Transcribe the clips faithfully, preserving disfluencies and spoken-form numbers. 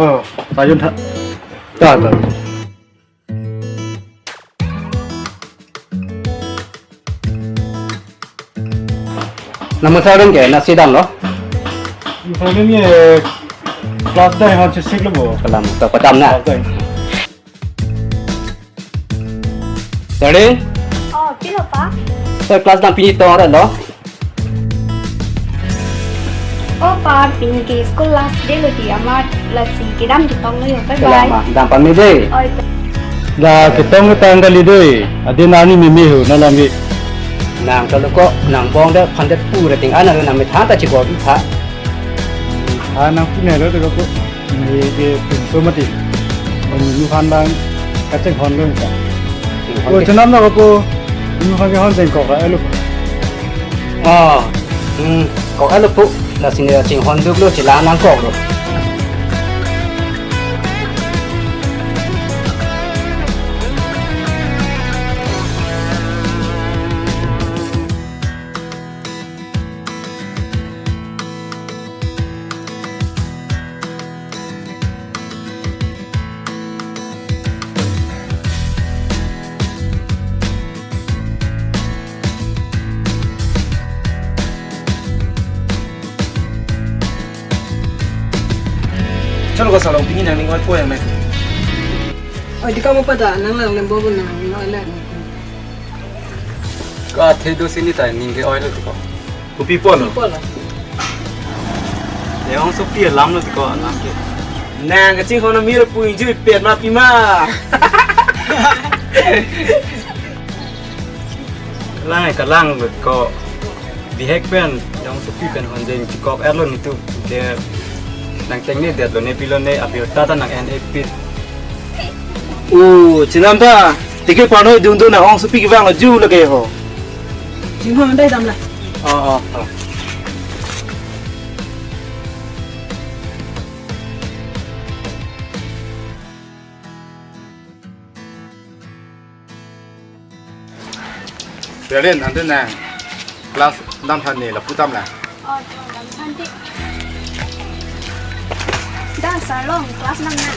Oh, pajun tha. Ta, ta. Nama sarung ke, nasi dam lo? Misalnya ni, eh, class dai han chesik lo bo. Kalam, to patam na. Class dai. Sorry? Oh, pilo pa? Sir, class dam pini tong ra lo? Oh, pa, pini ke school last day lo di, amat lasi kedam ketong lo yo. Bye bye. Kalam, dam pame dei. Oi. La ketong ketang kali dei. Adi nani mimi hu, na lam bi. Nang kalau ko, nang bong dei, phandet pura ting ana nang methang ta chibor itha. Ah, nang pune lo dei ko. Ni ke pinso mati. Ni ni phan bang kachinghon lo ka. Chinghon. Oh, ke- chenam lo ko. Ni phan ke hon jeng kok ka elo. Oh. Hmm. Kok elo pu. Lasi ni chinghon duk lo, chelang nangkok lo. Chalo ko salong pini nangning oi po ya me. Oi, di kamu pada nang lang lembong nangning oi lang. Ka the do sini ta ning ke oi lo ko. Kopi po lo? Kopi po lo? Ya ong so pi alam lo ko alam ke. Nang kachinghon amir pu inju ipet ma pima. Lang kalang lo ko. Bihek pen, yang sepi pen honjeng chikok erlo nitu. Ke nang tengne det lo ne pilo ne abirta ta nang en epit. Oh, chenam ta. Tiki pano dundun na ong sepi kevang lo ju lake ho. Chinghon dai dam la. Oh, oh, oh. Berlin, ante nang class dam than ne lapu dam la. Oh, dam than te. Da sir long class nang na.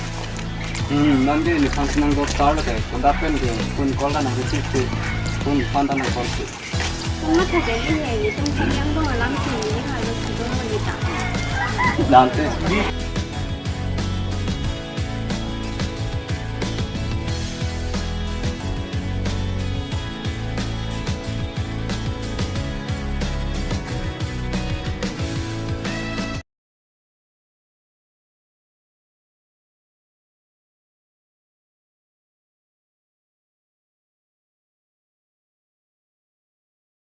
Hmm, nang de ni phan nang do star la ke. Kun da pen ke, kun call da nang receive ke. Kun phan da nang call ke. Kun ma tha ke ni ni tum phan yang dong alam ki ni ha lo si dong ni ta. Dante.